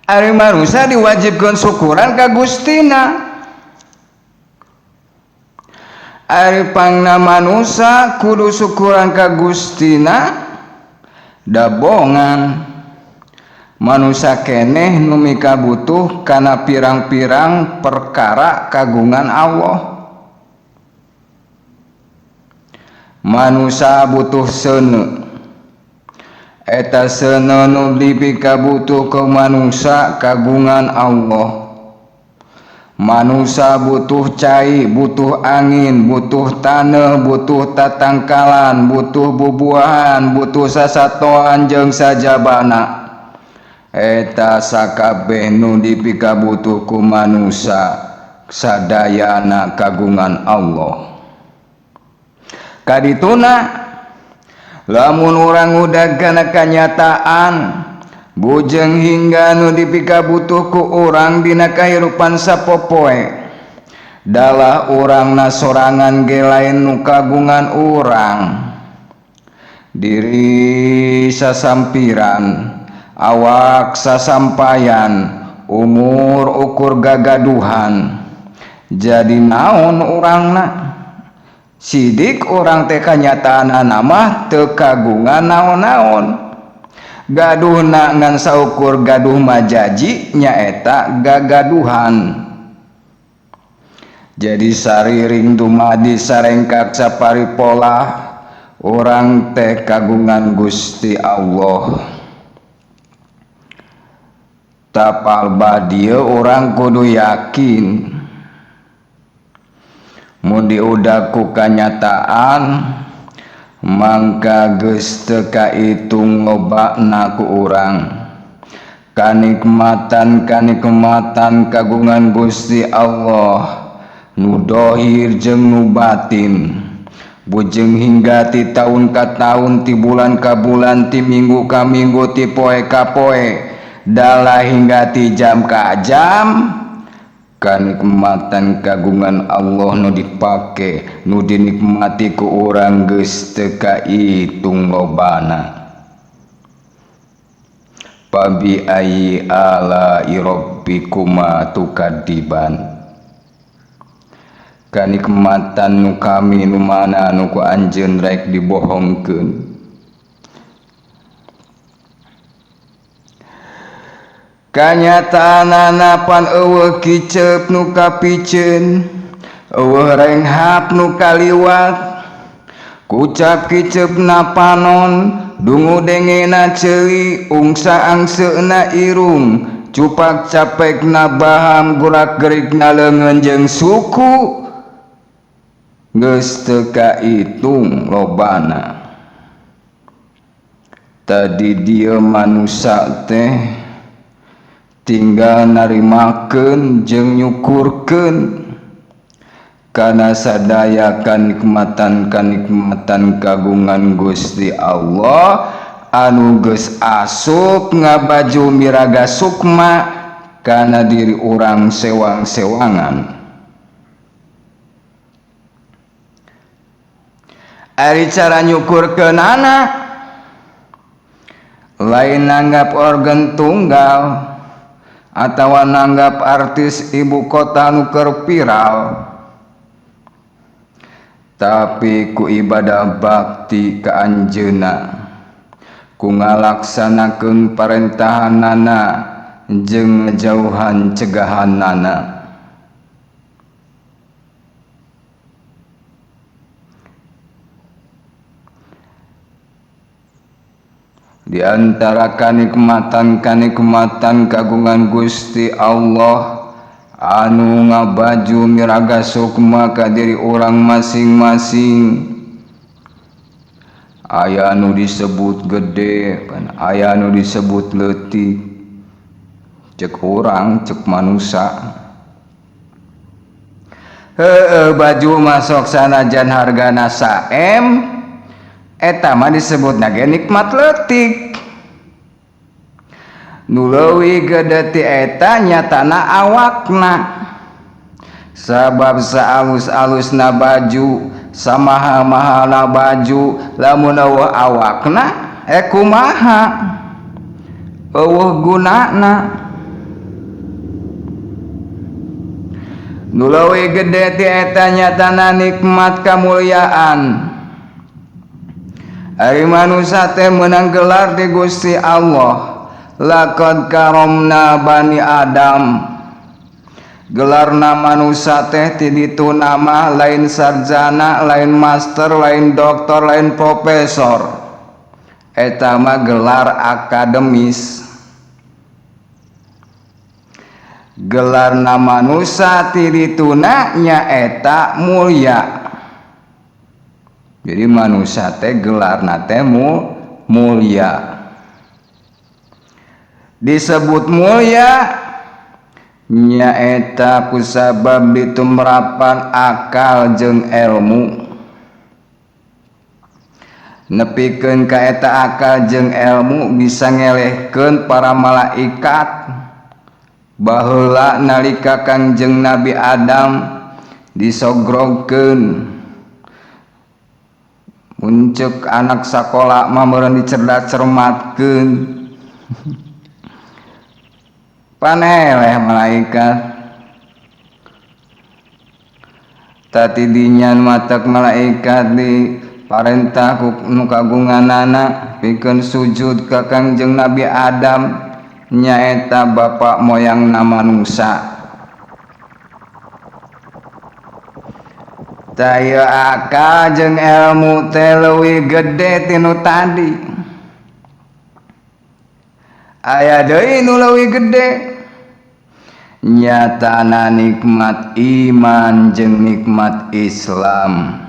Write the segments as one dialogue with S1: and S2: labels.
S1: Ari manusia diwajibkeun syukuran ka Gustina. Ari pangna manusia kudu syukuran ka Gustina dabongan. Manusia keneh nu mikabutuh kana pirang-pirang perkara kagungan Allah. Manusia butuh seuneu. Eta seuneu nu dipikabutuh ku manusia kagungan Allah. Manusia butuh cai, butuh angin, butuh taneuh, butuh tatangkalan, butuh bubuahan, butuh sasatoan jeung sajabana. Eta sakabeh nu dipikabutuh ku manusia sadayana kagungan Allah. Kadituna lamun urang udag kana kanyataan bujeng hingga nu dipikabutuh ku urang dina kahirupan sapopoe, dalah urangna sorangan ge lain nu kagungan urang. Diri sasampiran, awak sasampayan, umur ukur gagaduhan, jadi naon urangna? Sidik urang teh kanyataanana mah teu kagungan naon-naon. Gaduhna ngan saukur gaduh majaji nyaeta gagaduhan. Jadi sariring dumadi sarengkak saparipola urang teh kagungan Gusti Allah. Tapal badieu urang kudu yakin. Mun diudag ku kanyataan mangka geus teu kaitung lobana ku urang. Kanikmatan-kanikmatan kagungan Gusti Allah nu dohir jeung nu batin, bujeng hingga ti taun ka taun, ti bulan ka bulan, ti minggu ka minggu, ti poe ka poe, dalah hingga ti jam ka jam, kanikmatan kagungan Allah nu dipake, nu dinikmati ku urang geus teu kaitung lobana. Fabi ayyi ala'i rabbikuma tukadziban. Kanikmatan nu kami nu mana nu ku anjeun rek dibohongkeun. Kanyataanana pan eueuh kiceup nu kapiceun, eueuh renghap nu kaliwat, kucap kiceupna panon, dungu dengena ceuli, ungsa angseuna irung, cupak capekna baham, gurak-gerikna leungeun jeung suku, geus teu kaitung lobana. Tadi dieu manusa teh tinggal narimakeun jeung nyukurkeun kana sadaya kanikmatan-kanikmatan kagungan Gusti Allah anu geus asup ngabaju miraga sukma kana diri urang sewang-sewangan. Ari cara nyukurkeunana lain nanggap organ tunggal atawa nanggap artis ibu kota nu keur viral, tapi ku ibadah bakti ka anjeunna, ku ngalaksanakeun parentahanana jeung ngajauhan cegahanana. Di antara kanikmatan-kanikmatan kagungan Gusti Allah anu ngabaju miraga sukma ka diri urang masing-masing, aya anu disebut gede, pan aya anu disebut leutik, cek urang, cek manusa. Heueuh, baju masuk sanajan hargana saem, eta mah disebutna ge nikmat leutik. Nu leuwih gede ti eta nyatana awakna. Sabab saalus-alusna baju, samaha-mahalna baju, lamun eueuh awakna kumaha? Eueuh gunana. Nu leuwih gede ti eta nyatana nikmat kamulyaan. Ari manusia teh meunang gelar di Gusti Allah, laqad karomna bani Adam. Gelarna manusia teh ti ditu nama lain sarjana, lain master, lain doktor, lain profesor. Eta mah gelar akademis. Gelarna manusia ti dituna nyaeta mulia. Jadi manusia teh gelarna teh mulia. Disebut mulia nyaeta kusabab ditumrapan akal jeung ilmu. Nepikeun ka eta akal jeung ilmu bisa ngelehkeun para malaikat. Baheula nalika Kangjeng Nabi Adam disogrogkeun muncuk anak sakola mah meureun dicerdas cermatkeun. Paneleh malaikat. Tati dinyan matak malaikat di parentah ku nu kagunganana pikeun sujud ka Kangjeng Nabi Adam nyaeta bapak moyangna manusia. Tah ieu akal jeung ilmu teh leuwih gede ti nu tadi. Aya deui nu leuwih gede nyatana nikmat iman jeung nikmat Islam.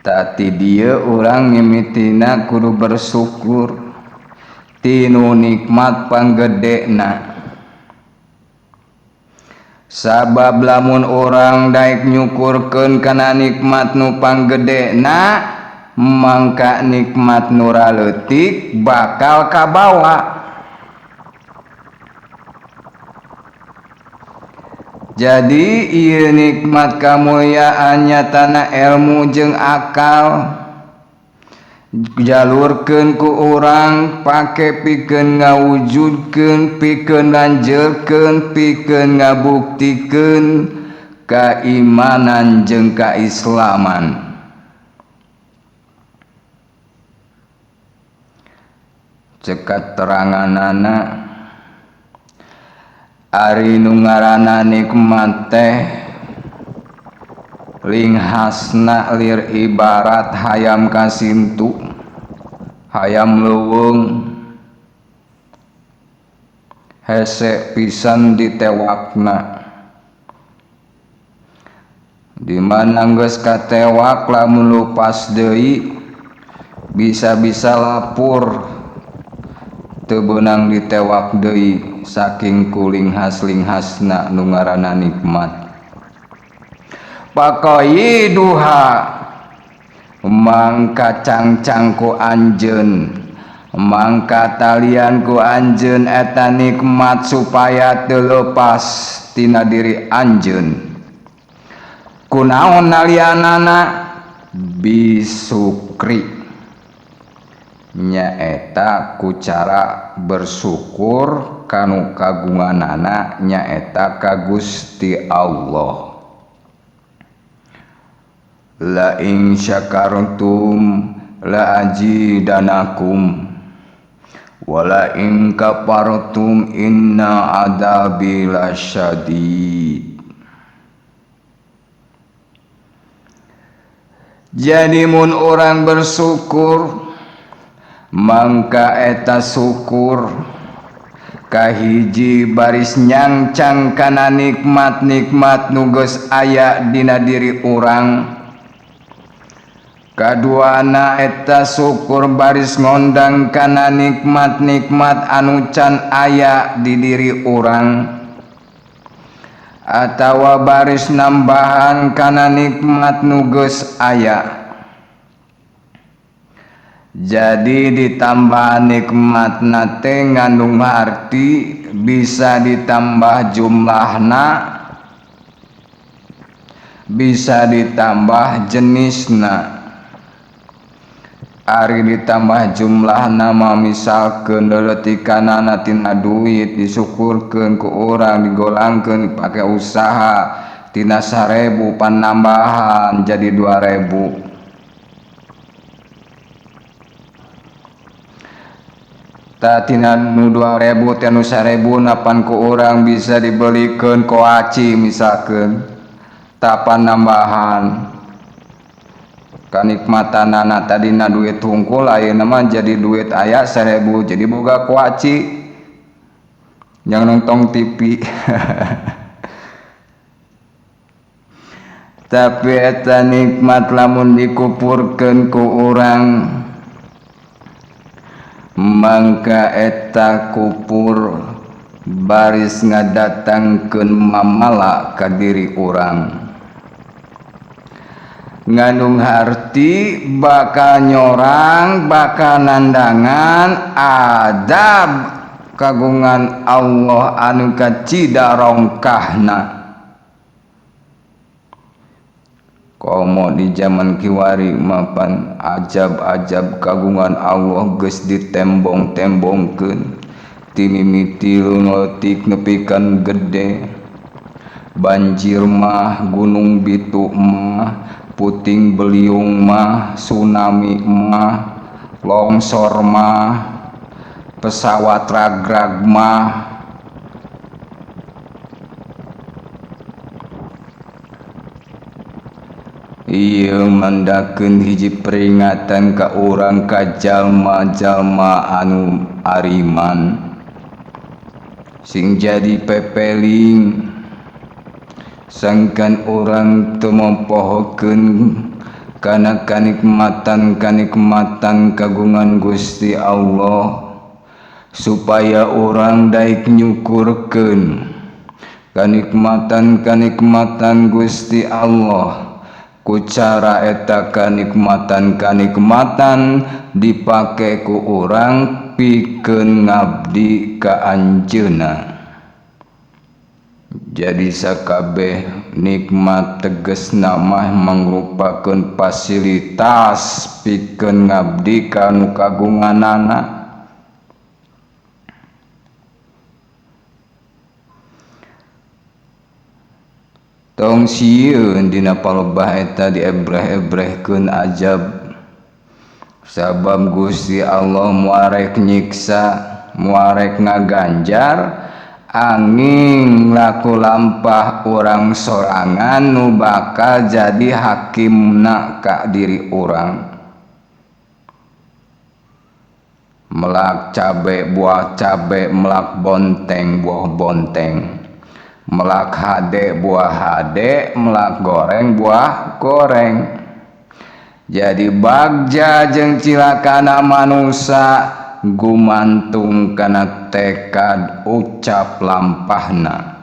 S1: Tati dieu urang mimitina kudu bersyukur tinu nikmat panggedena. Sabab lamun urang daek nyukurkeun kana nikmat nu panggedena, mangka nikmat nu raleutik bakal kabawa. Jadi ieu nikmat kamulyaan nyatana ilmu jeung akal jalurkeun ku urang pake pikeun ngawujudkeun, pikeun lanjeurkeun, pikeun ngabuktikeun keimanan jeung keislaman. Cekat teranganana ari nu ngaranna nikmat teh linghasna lir ibarat hayam kasintu, hayam leuweung hese pisan ditewakna. Di mana geus katewak lamun lupas deui bisa-bisa lapur teu beunang ditewak deui saking kulinghas-linghasna nu ngaranna nikmat. Paqayiduha mangka cangcang ku anjeun, mangka talian ku anjeun eta nikmat supaya teu lepas tina diri anjeun. Kunaon nalianana? Bisukri, nyaeta ku cara bersyukur kanu kagunganana nyaeta ka Gusti Allah. La in syakartum la ajidanakum wa la in kafartum inna adabi lasyadid. Jadi mun orang bersyukur mangka eta syukur kahiji baris nyangcang kana nikmat-nikmat nu geus aya dina diri urang. Kaduana eta syukur baris ngondang kana nikmat-nikmat anu can aya di diri urang, atawa baris nambahan kana nikmat nu geus aya. Jadi ditambah nikmatna teh ngandung arti bisa ditambah jumlahna, bisa ditambah jenisna. Ari ditambah jumlah nama misalkeun leuletikanana tina duit disyukurkeun ku urang digolangkeun dipake usaha tina 1000 panambahan jadi 2000. Tina nu 2000 teh nu 1000 napan ku urang bisa dibelikeun koaci misalkeun tapan nambahan kanikmatanana tadina duit hungkul ayeuna mah jadi duit aya 1000 jadi boga koaci yang nonton TV. Tapi eta nikmat lamun dikupurkeun ku urang mangka eta kupur baris ngadatangkeun mamala ka diri urang. Ngandung harti bakal nyorang bakal nandangan adab kagungan Allah anu kacida rongkahna. Komo di zaman kiwari mapan ajab-ajab kagungan Allah geus ditembong-tembongkeun ti mimiti leutik nepikan gede. Banjir mah, gunung bitu mah, puting beliung mah, tsunami mah, longsor mah, pesawat ragrag mah. Ieu mandakeun hiji peringatan ka urang ka jalma-jalma anu ariman sing jadi pepeling sangkan urang teu mompohokeun kana kanikmatan-kanikmatan kagungan Gusti Allah supaya urang daek nyukurkeun kanikmatan-kanikmatan Gusti Allah. Ku cara eta kanikmatan-kanikmatan dipake ku urang pikeun ngabdi ka anjeunna. Jadi sakabeh nikmat tegesna mah mangrupakeun fasilitas pikeun ngabdi ka nu kagunganana. Tong sieun dina palebah eta diebreh-ebrehkeun ajab sabab Gusti Allah muarek nyiksa muarek ngaganjar angin laku lampah urang sorangan nu bakal jadi hakimna ka diri urang. Melak cabe buah cabe, melak bonteng buah bonteng, melak hade buah hade, melak goreng buah goreng. Jadi bagja jeung cilakana manusa gumantung kana tekad ucap lampahna.